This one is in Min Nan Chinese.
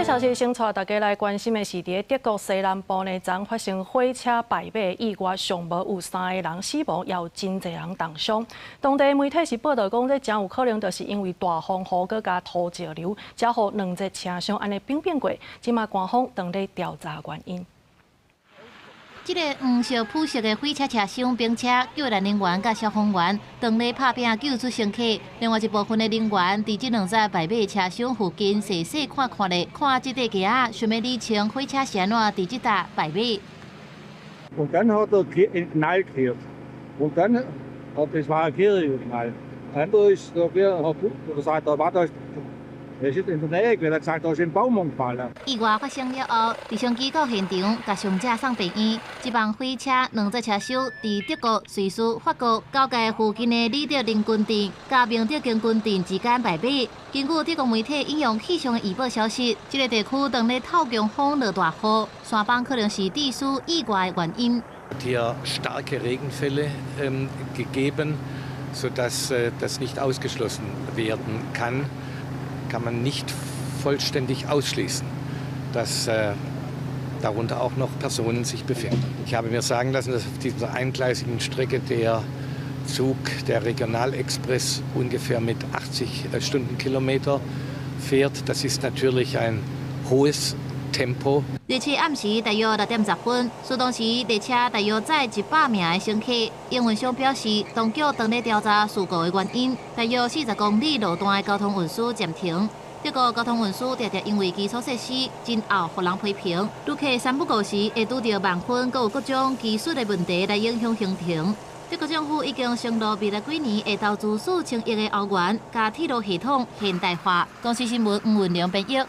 消息先帶大家來關心的是，佇德國西南部呢，昨昏發生火車敗馬意外，上無有三个人死亡，也有真濟人重傷。當地媒體是報道講，這誠有可能就是因為大風雨閣佮土石流，才予兩節車廂按呢反變過。這馬官方正咧調查原因。這个黃色普色的火車車廂並車，救援人員佮消防員當咧拍拚救出乘客。另外一部分的人員佇這兩節敗馬車廂附近細細看看咧，看這塊橋仔，想欲理清火車是按怎佇這搭敗馬。 Und dann hat er einen Knall gehört. Und dann hat das war ein Kirche-Knall. Andere ist, da hat gesagt, da war da, er ist in der Nähe gewesen, er hat gesagt, da ist ein Baum umgefallen. 意外發生了後，直升機到現場，共傷者送病院。這班火車兩節車廂佇德國、瑞士、法國交界附近的里德林根鎮佮明德根郡鎮之間敗馬。根據德國媒體引用氣象的預報消息，這个地區當咧透強風落大雨，山崩可能是致使意外的原因。 Hier starke Regenfälle gegeben, sodass das nicht ausgeschlossen werden kann, kann man nicht vollständig ausschließen, dass darunter auch noch Personen sich befinden. Ich habe mir sagen lassen, dass auf dieser eingleisigen Strecke der Zug, der Regionalexpress, ungefähr mit 80 Stundenkilometer fährt. Das ist natürlich ein hohes Tempo. 列車暗時大約6點10分，出動時列車大約載100名的乘客。營運商表示，當局正咧調查事故的原因。大約40公里路段的交通運輸暫停。德國交通運輸常常因為基礎設施真漚予人批評，旅客三不五時會拄著慢分，閣有各種技術的問題來影響行程。德國政府已經承諾未來幾年會投資4000億的歐元，共鐵路系統現代化。公視新聞吳文良編譯。